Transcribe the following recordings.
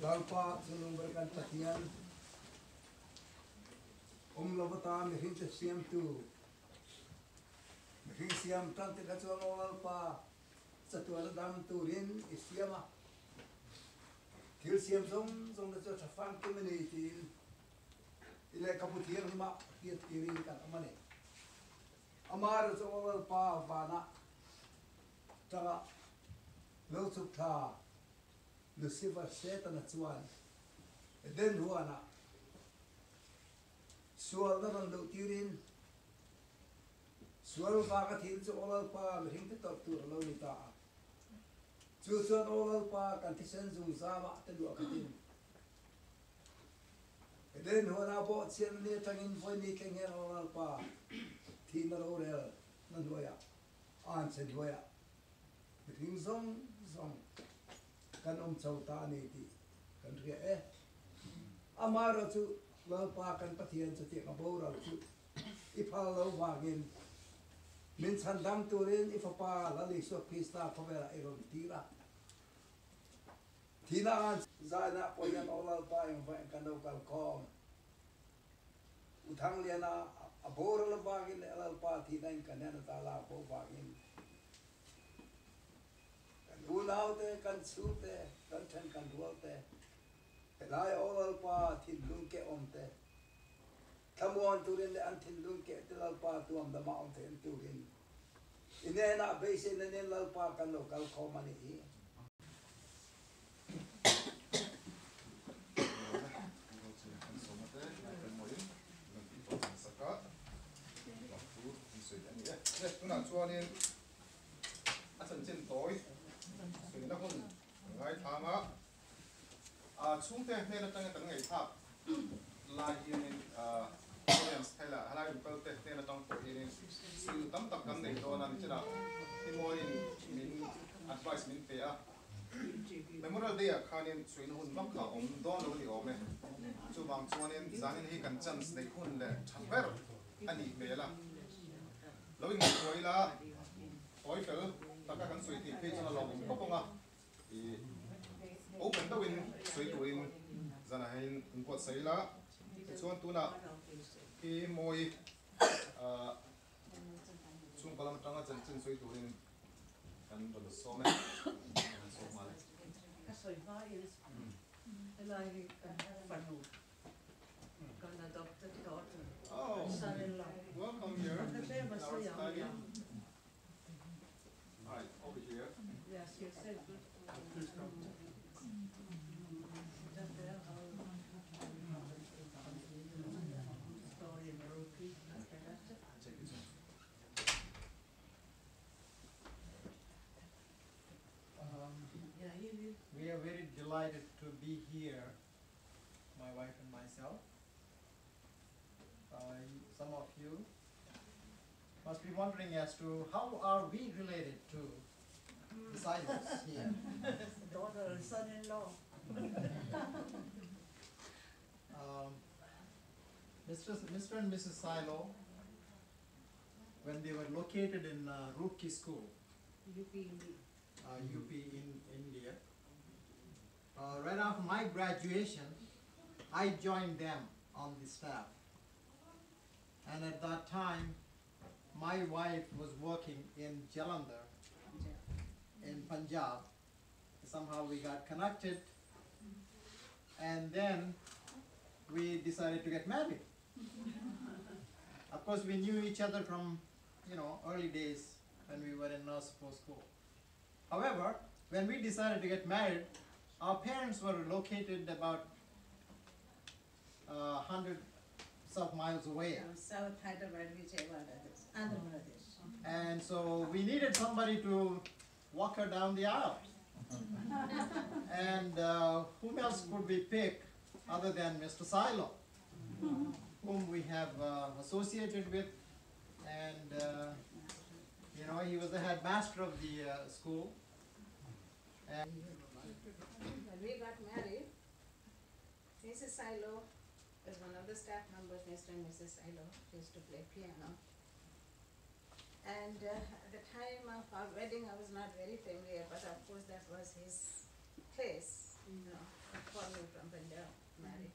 Lalpa chungnung ber kan Pathian, awm lova ta mihring che siamtu, mihring siam tan te kha chuan aw Lalpa chatuana dam turin i siam a, thil siam zawng zawng te chu a tha famkim a ni tiin i lehkhabu thianghlimah hriat tirin kan awm a ni. Amaherawhchu aw Lalpa vanah tangah lo chhuk thla Lucifer Setana chuan Eden huanah sualna rawn luh tirin sual vanga thil chu Aw Lalpa mihring te tawrh tur a lo ni ta a. Chu chuan Aw Lalpa kan thisen zungzamah te luah khatin Eden huanah bawhchhiatna ni atangin vawi ni thleng hian Aw Lalpa thihna rorel na hnuaiah an che hnuaiah mihring zawng zawng kan awm chho ta a ni tih kan hria e. Amaherawh chu Lalpa kan Pathian chutiang a boral chu i phal lo vangin min chhandam turin i Fapa Lal Isua Krista khawvelah i rawn tir a. Thihna an zainah pawh hian aw Lalpa engvah kan lo kal khawm. U Thangliana a boral avangin leh Lalpa thihna in kan hian a ta lak bo vangin kan unaute, kan chhungte, kan then kan rualte, helai aw Lalpa thinlung keh awm te thlamuan turin leh an thinlung keh te Lalpa tuam dama awm theih turin i hnenah beiseina nen Lalpa kan lo kal khawm a nih hi. Tunah chuanin a chanchin tawi suihna hun ngaithlang a, chhungte hnen atanga kan ngaihthlak lai hianin audience hela helai rum kalte hnen atang pawh hianin suihna tam tak kan nei dawn a, nichinah Himoin min advice min pe a. Memorial Day ah khanin suihna hun vak kha awm dawn lo a ni awm e. Chuvang chuanin zanin hi kan chance neih hun leh tha ber a nih hmel a. Lo inngaihtuah ila tawi fel taka kan sawi theih phei chuan a lawmawm khawp ang a. I open deuhin sawi turin zanah hian inbuatsaih ila. Tichuan tunah hi mawi chhungkaw lam atanga chanchin sawi turin Kan rawn sawm e. Kan sawm nghal e. Ka sawi hma in helai hi kan fanu kan adopted daughter Oh, son in law. Welcome here. Ka tlem a sawi ang Our Alright, over here. Yes, you said good. Please come. Just there, how story in Roorkee. Okay, that's it. Take it. We are very delighted to be here, my wife and myself. Some of you must be wondering as to how are we related to the Silos here. Daughter and son-in-law. Mister and Mrs. Silo, when they were located in Roorkee School, UP UP in India, right after my graduation, I joined them on the staff. And at that time, my wife was working in Jalandhar, in Punjab. Somehow we got connected, and then we decided to get married. Of course, we knew each other from, early days when we were in Narsapur school. However, when we decided to get married, our parents were located about hundreds of miles away. South Hyderabad, Vijayawada, Andhra Pradesh. And so we needed somebody to walk her down the aisle. And whom else could we pick other than Mr. Sailo, whom we have associated with, and he was the headmaster of the school. And when we got married, Mrs. Sailo was one of the staff members, Mr. and Mrs. Sailo. She used to play piano. And at the time of our wedding, I was not very familiar, but of course that was his place, for me from Punjab, married.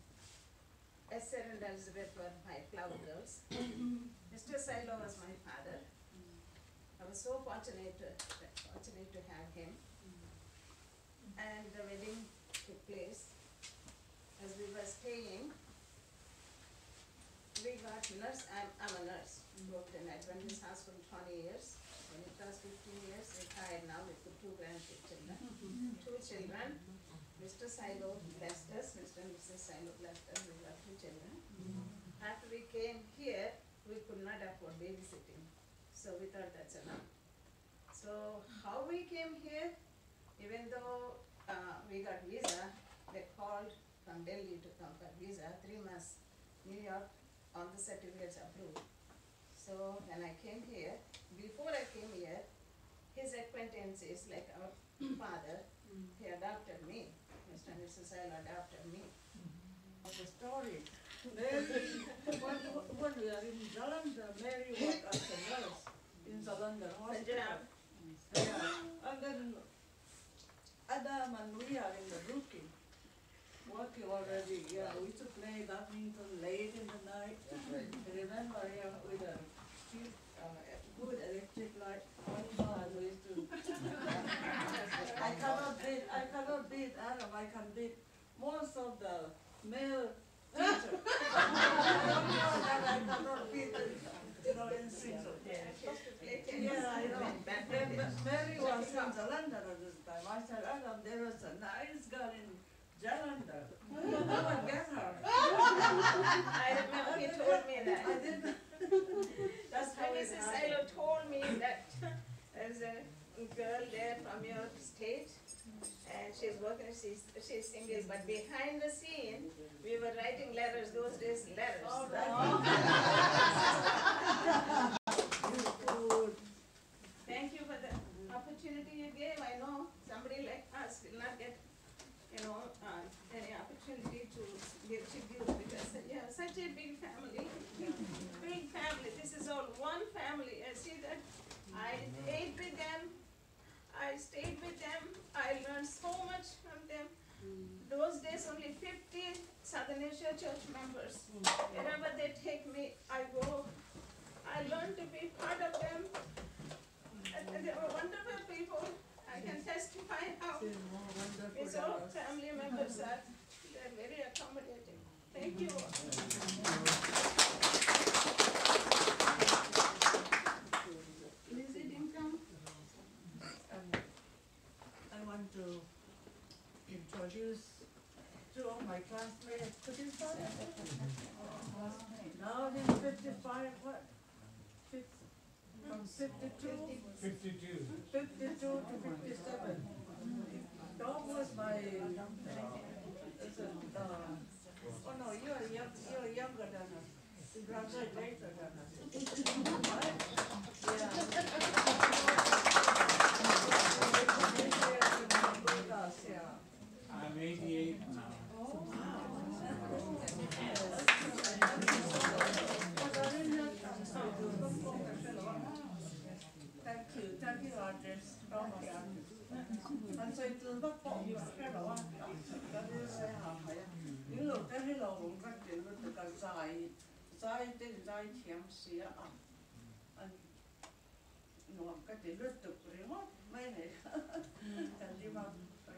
Esther and Elizabeth were my flower girls. Mr. Sailo was my father. I was so fortunate to have him. And the wedding took place. As we were staying, we got nurse. I'm a nurse. Worked in Adventist Hospital 20 years, 20 plus 15 years, retired now with 2 grandchildren. 2 children. Mr. Sailo blessed us, Mr. and Mrs. Sailo blessed us, we got 2 children. After we came here, we could not afford babysitting. So we thought that's enough. So how we came here, even though we got visa, they called from Delhi to come for visa, 3 months, New York, all the certificates approved. So when I came here, before I came here, his acquaintances, like our father, he adopted me. Mr. and Mrs. Sailo adopted me. The story. Mary, when we are in Jalandhar, Mary worked as a nurse in Jalandhar Hospital. Yeah. And then Adam and we are in the rookie, working already. Yeah, we used to play badminton late in the night. That's right. I remember, yeah, with a cheap, good electric light, one bar we used to. I cannot beat Adam. I can beat most of the male teacher. I cannot beat, in 6 of them. Yeah, I know. Then Mary was in Jalandhar at this time. I said, Adam, there was a nice girl in Jalandhar. Go and get her. I remember he told me that. I didn't. That's how Mrs. Sailo told me that there's a girl there from your state, and she's working, she's single, but behind the scene, we were writing letters, those days, letters. Oh, right. Thank you for the opportunity you gave. I know somebody like us will not get, any opportunity to give tribute because you have such a big family. Big family. This is all one family. I see that. I ate with them. I stayed with them. I learned so much from them. Those days, only 50 Southern Asia Church members. Wherever they take me, I go. I learned to be part of them. And they were wonderful people. I can testify how these all family members are. They're very accommodating. Thank you all. Lizzie didn't come. I want to introduce 2 of my classmates. Could you start? Now he's 55, what? From 52? 52. 52 to 57. Tom was my, oh no, you're younger than us. You graduated later than us. Right? Yeah. I'm 88 now. Oh, wow. Thank you, artist. And so it was not possible. zai zai te zai thiam sia a an nuam ka ti lutuk ringawt mai a ni kan lima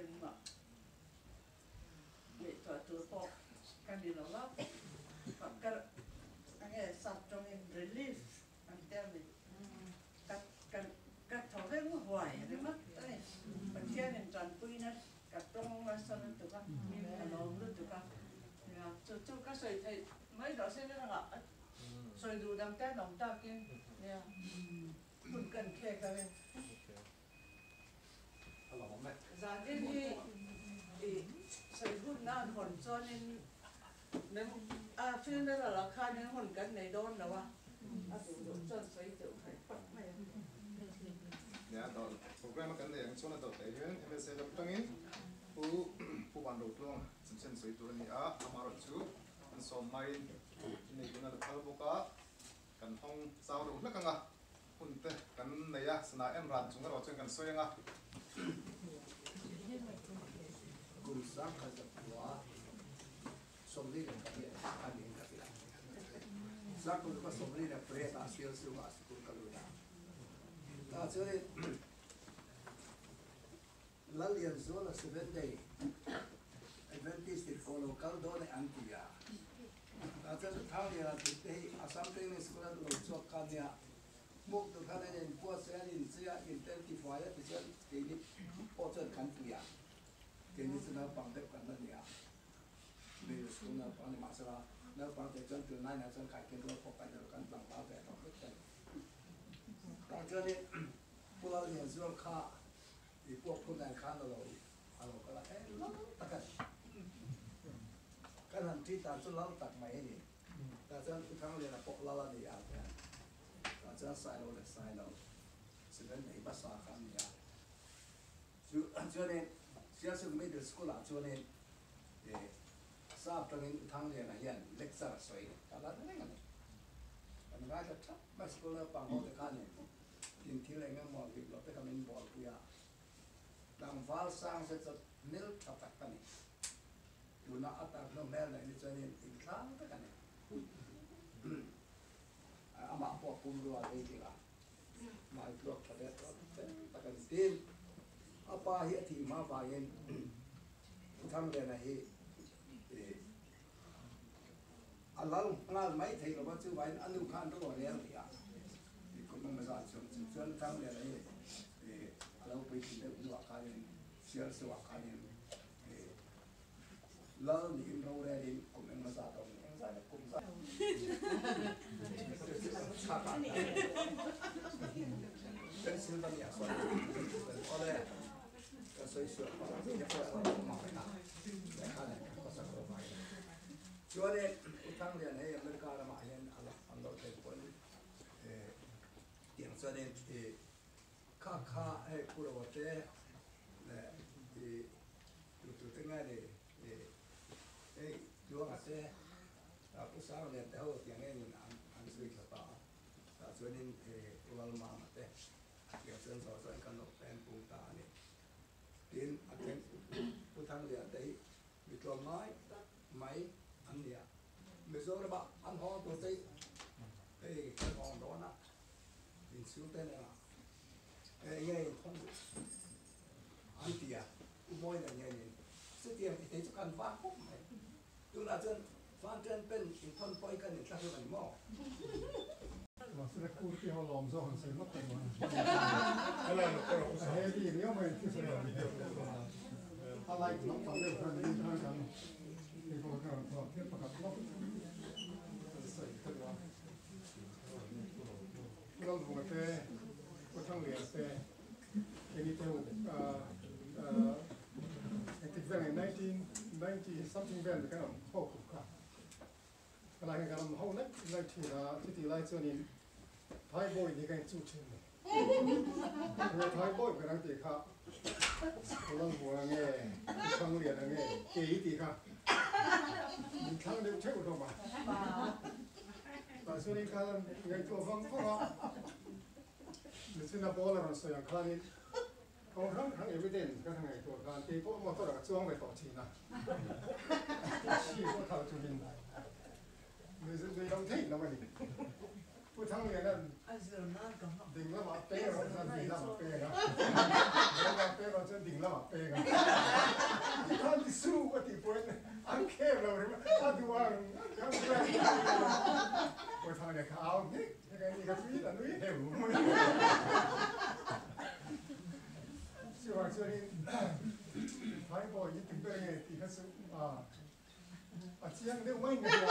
engmah ngaihtuah tur pawh ka ni lo a ka enge sap tawngin relief an ti a ni ka ka ka thaw reng huai ringawt a ni Pathianin tanpuina ka tawng nasa lutuk a ka lawm lutuk a nia chu chu ka sawi theih mai loh se ni rangah a sawi duh dang te an awm takin nia hun kan khek ang e. Zan din hi i sawi hun na an hawn chuanin a funeral ah khanin hun kan nei dawn lo a, a duh duh chuan sawi deuh theih phawt mai a. Nia program a kan nei ang chuan a dawt leh hian MSA lam tangin Pu Pu Van Rotluang chanchin sawi tur a ni a, amaherawh chu an sawm hmain innei tuna la phal bawk a, kan hawng chau deuh hlek ang a, hun te kan nei a, sana en ran chung erawh chuan kan sawi ang a. Kum sang khat zakua 28 a niin ka hria. Sang kum zakua 28 ah Sialsung ah sikul ka lut a. Tah chuanin Lallianzuala Seventh Day Adventist in aw lo kal dawn e an ti a. Tah chuan Thanglia tih te hi Assam Training School a lo chhuak kha nia. Hmuk tur khan an inbuatsaih a, an inchei a, intel tifai a tichuan keini pawh chuan kan pui a. Keini chu naupang deuh kan la ni a. Middle School naupang ni mahsela naupang te chuan tunlai nah chuan kaiken rual pawh kan ni lo, kan tlangval ve tawh vek thei. Tah chuanin Pu Lallianzual kha I puak phun dan khan a lo a lo kal a, he lal tak a ni. Kan han ṭi tan chu lal tak mai a ni. Tah chuan Pu Thangliana pawh lal a ni a ti a. Tah chuan Sailo leh Sailo Seven nei hmasa kha an ni a. Chu chuanin Sialsuk Middle School ah chuanin eh sap tangin Pu Thangliana hian lecture a sawi ta la reng a ni. Kan ngaithla ṭhap mai school naupang ho te khanin. Tin thil eng emaw dik loh te kha min bualpui a, tlangval sang zet zawt mil tha tak ka ni. Tuna a tar hnu hmel nen hi chuan in inthlang vek a ni. Amah pawh pumrua a vei dik a, mah i tluak tha ve tawh fel tak a ni. Tin, a pa hi a thih hma vangin Thuthangliana hi A lal nghal mai thei lo va, chuvangin a nu khan ro a rel rih a, tih kum emaw zat chhung chu chuan Thangliana hi a lo puitling deuh hnuah khanin Sialsuah khanin lal niin ro relin kum engemaw zat a awm eng zat kum zat Pennsylvania sawn awle ka sawi sual phah Chuanin U Thanglian hei America ramah hian an lo thlen pawhin tiang chuanin kha kha hei Pu Roa te leh tu tu te nge ni hei Tluanga te Pu Sanglian te ho tiang engin an zui thla ta a, tah chuanin Pu Lalmama te tiang chuan zawh chuan kan lo pen pung ta a ni. Tin a then Pu Thanglian te hi Mi tlawmngai tak mai an ni a, Mizoram ah an hawng tur te hei kan hawng dawn a, inchhung te nen ah hei nge in thawng duh an ti a, U Mawina hianin chutiang ti thei chu kan vang khawp mai, tunah chuan fan ten pen inthawn pawh hi kan inthlahrun a ni maw? Mahse kurti ho lawm zawk han sawi hlawk lo a heavy riau mai thil sawi ang a light hlawk tam deuh khan rin khan kan hei pawh khan rawn thawk thil pakhat hlawk kan sawi kha duh a Pu Lalvunga te Pu Thangliana te keini te ho engtik vel nge 1990 something vel kan awm ho khup kha. Ka lai hian ka ram ho lek lek thin a, chutih lai chuanin Thai boy ni ka inchuh thin ni. He Thai boy ber ang tih kha ka lo hmu ang e, i thlang lian ang e, kei tih kha min thlang deuh theuh hlawm a. Tah chuanin ka ngaihtuah vang vang a, nichina ball a rawn sawi ang khanin Kawng hrang hrang evidence ka hre ngaihtuah khan kei pawh motor ah ka chuang ve tawh thin a, chi pawh thlak chungin khang pu thang lian kha au nghek nghek a ni kha tui a nui heu mai. Chuvang chuanin Thaibawi hi tum ber nge tih kha chu a chiang deuh mai nge nia.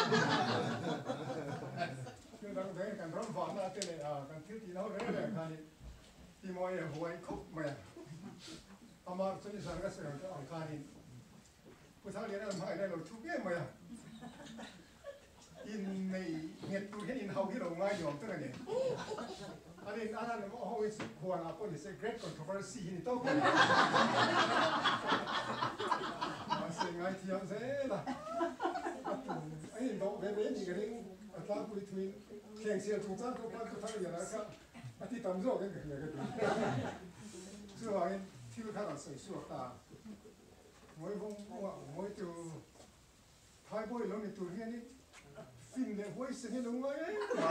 Thil dang dang kan ram vahna te leh kan thil tihna ho reng reng khanin Timoe a huai khawp mai a. Amah chuan i zan ka sawi ang khanin Pu Thangliana lam hmangah hian a lo thu ngei mai a. Innei nghet tur hian inhau hi lo ngai ni awm tak a ni. An in an han ho hi chu huanah pawh ni se great controversy hi ni tawk mai a. Mahse ngaithiam zel a, a tu an indawh ve mai a nih ka ring. A tlangpui thuin thlengsial chungchang pawh khan Pu Thangliana kha a ti tam zawk in ka hria ka ti. Chuvangin thil kha rawn sawi chhuak ta. Ngawi vawng vawng a, ngawi tu Thaibawi lo ni tur hian i fin leh huaisen hi lo ngai em a.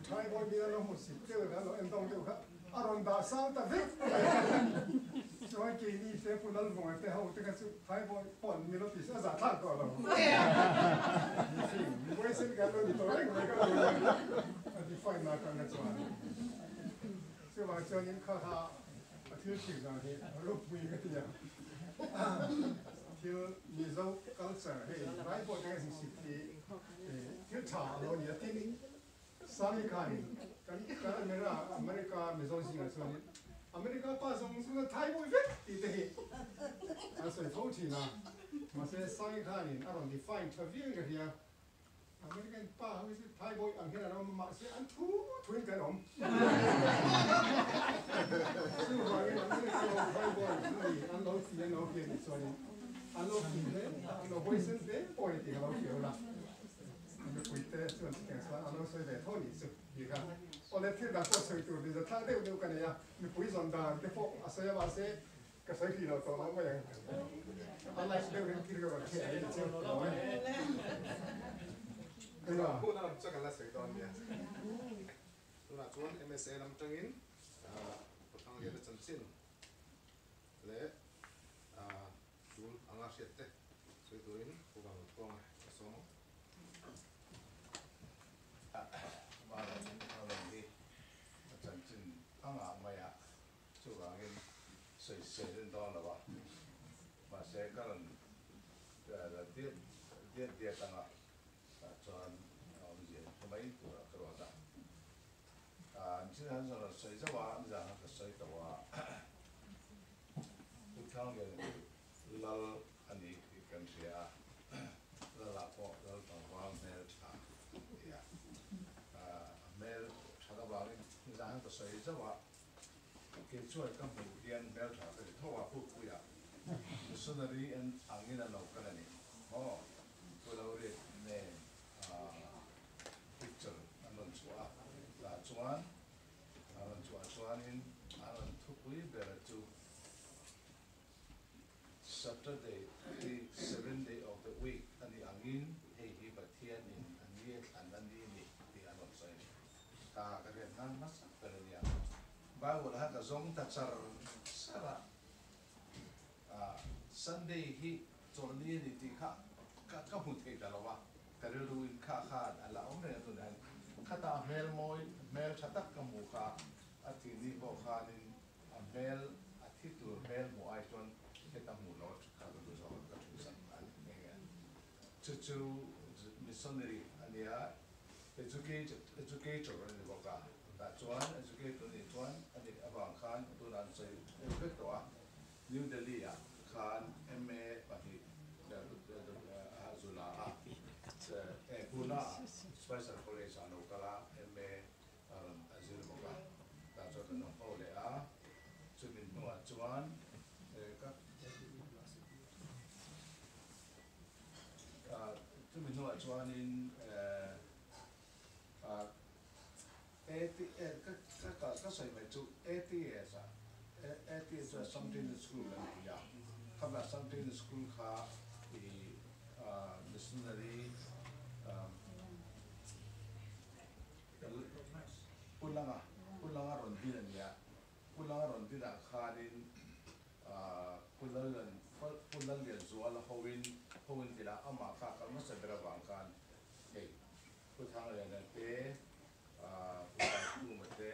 Thaibawi mi a lo hmu sik deuh leh a lo en dawng deuh kha a rawn dah sang ta vek mai a. Chuan keini te Pu Lalvunga te ho te kha chu Thaibawi pawh an ni lo tih a zahthlak tawh lo. Mi fing, mi huaisen kan lo ni tawh reng mai ka lo a define na atang kha chuan. Chuvang chuanin kha kha a thil thlir dan hi a ropui ka ti a, thil Mizo culture hei hnai pawh te kan hmusit hi thil tha a lo ni a, tin Sami khanin kan kan America Mizo zingah chuanin America pa zawng zawng a thai mawi vek tih te hi an sawi fo thin a, mahse Sami khanin a rawn define tha viau in ka hria. American pa ho hi chu Thai bawi ang hian an awm a, mahse an thu thuin kan awm. Chuvangin American ho Thai bawi an ni, an lo ti an lo hria nih chuanin an lo fing hle, an lo huaisen hle pawh a ni tih ka lo hria ula. Mipui te chuan chutiang chuan an lo sawi ve tho nih chu tih kha. Awle thil dang pawh sawi tur rinzathlak deuh deuh ka nei a, mipui zawn dan te pawh a sawi a, mahse Ka sawi hlih lo tawh lo mai ang. A live deuh in thil ka rawn hriat mai ni chu. Eng a? Hun a lam chu kan la sawi dawn nia. Tunah chuan MSA lam tangin Pathangliana chanchin leh tul anga hriat te sawi turin Pu Vanglawtkawnga ka sawm ang. Varamin a rawn hi a chanchin anga maia Chuvangin sawisel in dawn lo a, mahse ka rawn la diat diat diat anga tah chuan a awmzia in hre mai turah ka ruat a. Nichin han rawn sawi zauh a, nizan khan ka sawi tawh a, Pu Thangliana chu Lal a ni tih kan hria a, Lalah pawh Lal tlangval hmel tha a ni a, a hmel that avangin nizan khan ka sawi zauh a, Kei chuan ka hmuh hian hmeltha ka ti tho a, Pukpuia missionary en angin a lo kal a ni maw? Pu Loriat nen picture an rawn chhuah a, tah chuan a rawn chhuah chuanin a rawn thupui ber chu Saturday hi seventh day of the week a nih angin hei hi Pathianin a ni a thlan a ni ni tih an rawn sawi a ni. Ka ka riat nan hmasa ber a nia. Bible ah ka zawng ta char char a, Sunday hi chawlhni a ni tih kha ka ka hmu thei ta lo a, ka rilru in kha khan a la awm reng a tunah hian khata a hmel mawi hmel tha tak ka hmuh kha a thih ni pawh khanin A hmel, a thi tur hmel hmuh ai chuan heta hmuh loh a kha ka duh zawk a, ka thu sak a ni nghe nghe. Chu chu missionary a nia, educated, educator a ni bawk a, tah chuan educator nih chuan a nih avang khan tunah an sawi deuh vek tawh a, New Delhi ah khan MA pahnih a zu la a, Pune ah Spicer College ah a lo kal a, MA a rawn a zir bawk a, tah chuan kan awm ho leh a, chumi hnuah chuan ka chumi hnuah chuanin ka ka sawi mai chu ATS ah ATS chuan Something School an ti a, khama Something School kha i missionary Pu Langa, Pu Langa rawn din a nia. Pu Langa rawn dinah khanin Pu Lallian, Pu Lallianzuala hoin Pu Thangliana te, Pu Taikhuma te,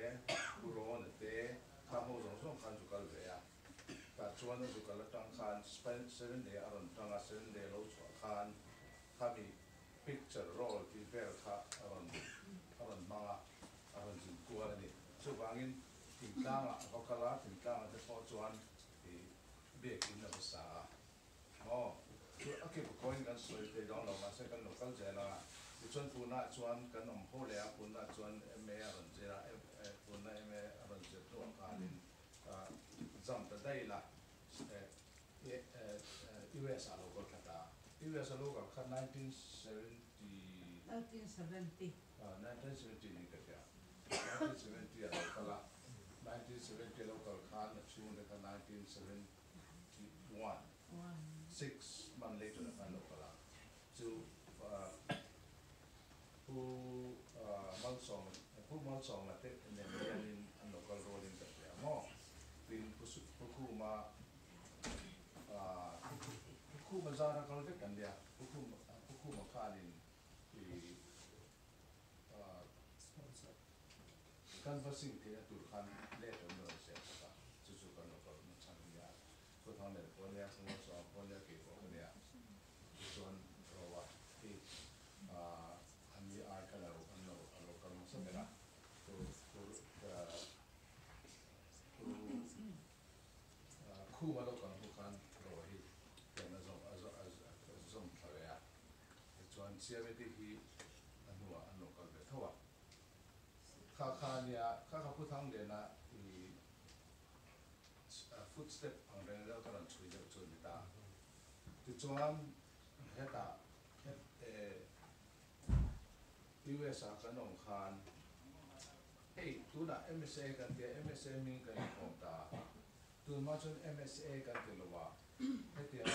Pu Rawna te kha ho zawng zawng khan zu kal ve a. Tah chuan a zu kal atang khan Seven Day a rawn tang a, Seven Day lo chhuah khan khami picture roll tih vel kha a rawn a rawn hmang a, a rawn zin kual a ni. Chuvangin thingtlangah a va kal a, thingtlangah te pawh chuan ih biakin a va sa a. Maw? Chu a kip kawiin kan sawi thei dawn lo, mahse kan lo kal zel a. Tichuan tunah chuan kan awm ho leh a, tunah chuan MA a rawn zir a, tuna MA a rawn zir hnuah khanin jam ta daih la, US ah lo kal thla ta. US a lo kal kha 1970. 1970. 1970 ni ka hria. 1970 a lo kal a, 1970 a lo kal khan a chhung te kha 1970. 1, 6 month later a khan lo kal a, chu Pu Malsawma Pu Malsawma te nen hianin an lo kal rualin ka hria maw? Tin Pu Pu Khuma Pu Khuma zara kal vek kan nia, Pu Khuma Pu Khuma khanin i Canvassing theihna tur khan letter an rawn siam sak a, chu chu kan lo kal hma chhan a nia. Khawthang leh pawh a nia, Khawngawr Sawng pawh a nia, kei pawh ka nia. Tichuan Roa hi an ni ai khan an lo a lo kal hmasa ber a, chu chu Khum a lo kal hnu khan Roa hi hian a zawm thla ve a. Tichuan Siameti hi a hnuah an lo kal ve tho a. Kha kha nia, kha kha Pu Thangliana i footstep ang reng reng ka rawn chhui deuh chu a ni ta. Tichuan hetah US ah kan awm khan hei tunah MSA kan tia, MSA hming kan inkhawm ta a, tunhma chuan MSA kan ti lo a, hetiang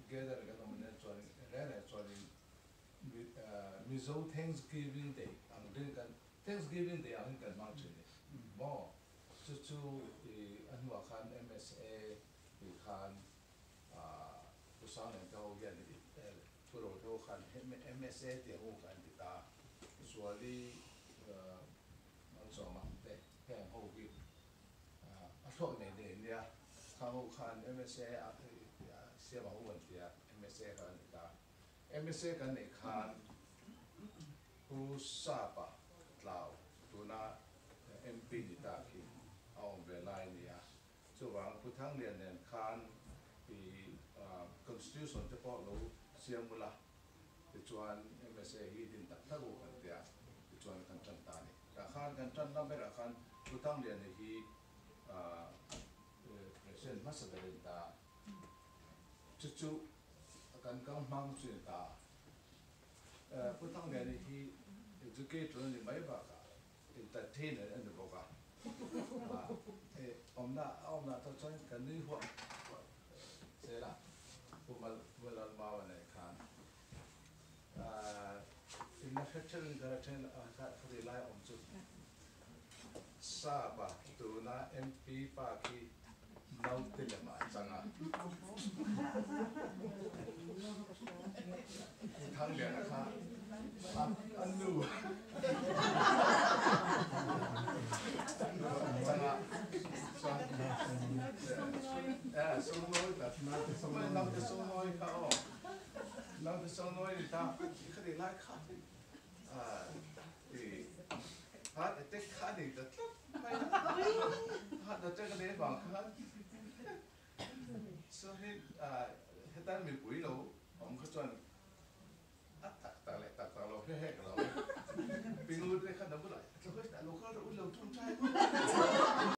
gather kan awm nen chuan reng reng chuanin Mizo Thanksgiving Day ang rin kan Thanksgiving Day ang hin kan hmang thin ni maw? Chu chu i a hnuah khan MSA tih khan Pu Sanglian te ho hian Pu Ro te ho khan MSA tih ang u kha an ti ta. Zuali Malsawma te heng ho hi a thluak nei nei nia khang ho khan MSA siam ang u an ti a, MSA kha an ti ta. MSA kan neih khan Pu Sapa Tlau tuna MP ni ta khi a awm ve lai a ni a, chuvang Pu Thanglian nen khan i Constitution te pawh lo siam ula tichuan MSA hi din tak tak u kan tia tichuan kan tan ta a ni. Tah khan kan tan na berah khan Pu Thangliana hi President hmasa berin ta chu chu Kan kal hmang chu ni ta. Pu Thangliani hi educator a ni mai bakah entertainer a ni bawk a. Awmna a awmna tawh chuan kan nui huah huah zel a. Pu Lalmaua nen khan inla hre theuhin ka la then khati lai awm chu Sapa tuna MP pa khi Naute lem ah a chang a. Thangliana kha a nu a chang a. Chuan Sunglawi tak naute sunglawi kha aw. Naute sunglawi ni ta khati lai kha heart attack kha a nei ta tlat mai a, heart attack a nei vang khan chuanin hetan mipui lo awm kha chuan a tak tak leh tak tak lo hre hek